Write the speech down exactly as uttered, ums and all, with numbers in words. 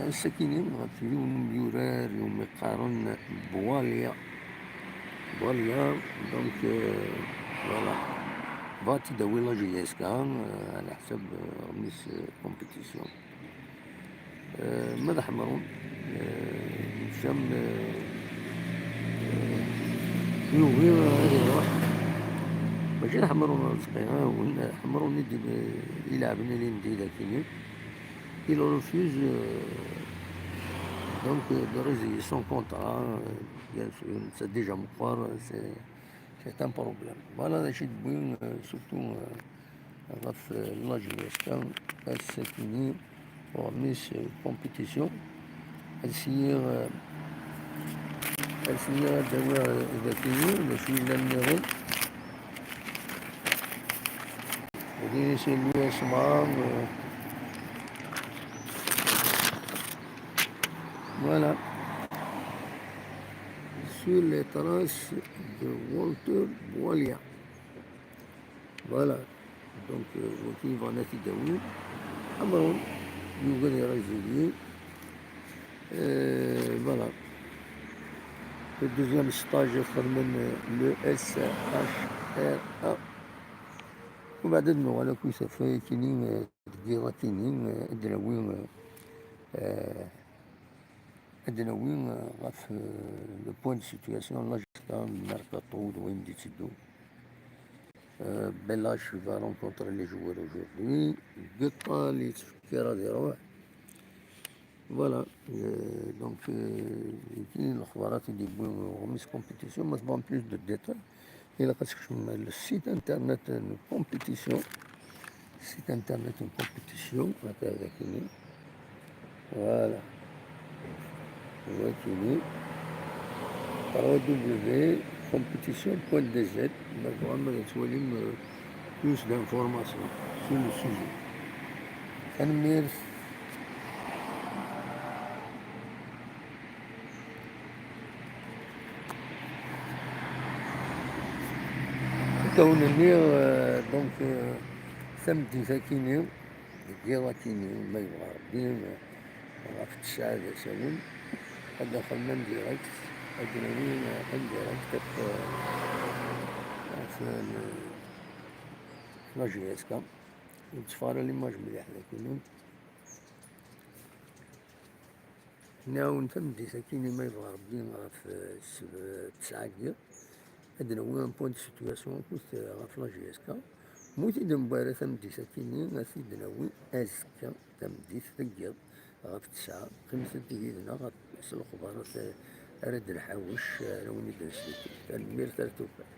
Ass-akini ɣef yiwen n umyurar iwumi qqaren Bwalya. Bwalya, donc, euh, voilà. Bɣa ad t-id-awi la J S K, euh, ɛla ḥsab, euh, remis, euh, compétition. Euh, ma d Ḥemrun, euh, Hicam, euh, euh, yugi ad iruḥ. Mačči d Ḥemrun Rezqi, ah, win, Ḥemrun i d-, ilɛeben ilindi d akini. Il refuse, euh, donc, euh, de résilier son contrat, euh, bien sûr, c'est déjà meqqar, c'est, c'est un problème. Voilà, d acu i d-wwin, euh, surtout, euh, ɣef, euh, la J S K, ass-akini, hormis, euh, compétition, ad syiɣ, euh, ad syiɣ ad awiɣ, euh, d akini, d acu yellan nniḍen. Din c'est l'U S M A, euh, voilà. Sur les traces de Walter Bwalya. Voilà. Donc, euh, wagi bɣan ad t-id-awin. Ḥemrun, yugi ad résilier. Euh, voilà. Le deuxième stage, xedmen, euh, le S H R A. Umbeɛd ad nuɣal akk s afay akini, euh, deg yiḍ akini, euh, ad d-nawi, euh, euh, ad d-nawi, euh, ɣef, euh, le point de situation, la J S K, le mercato d wayen d-itteddun. Euh, Bellach va rencontrer les joueurs aujourd'hui. Guetta, li tfekr ad iruḥ. Voilà. Euh, donc, euh, kinin lexbarat i d-yewwi remis compétition, ma tebɣam plus de détails, ilaq ad tkecmem le site internet n compétition. Site internet n compétition, ata d akini. Voilà. Wagi-nni, trois W compétition point D Z, ma tebɣam ad twalim, euh, plus d'informations sur le sujet. Tanemmirt. Akka wen-nniɣ, euh, donc, euh, tameddit akini, deg yiḍ akini, ma yebɣa Rebbi, ɣef ttesɛa d asawen, ad d-afem en direct, ad d-nawi en direct ɣef, ɣef, ɣef la J S K. Ur tteffeɣ ara l'image mliḥ daki. Nɛawen tameddit akini, ma yebɣa Rebbi, ɣef, eh, sseb-, ttesɛa deg yiḍ. Ad d-nawi un point de situation akked, eh, ɣef la J S K. Ma ur t-id-newwi ara tameddit akini, ad t-id-nawi azekka tameddit deg yiḍ ɣef ttesɛa. Qqimet-d yid-neɣ s lexbarat ara d-nḥawec, ara wen-id-nesdukkel. Tanemmirt, ar tufat.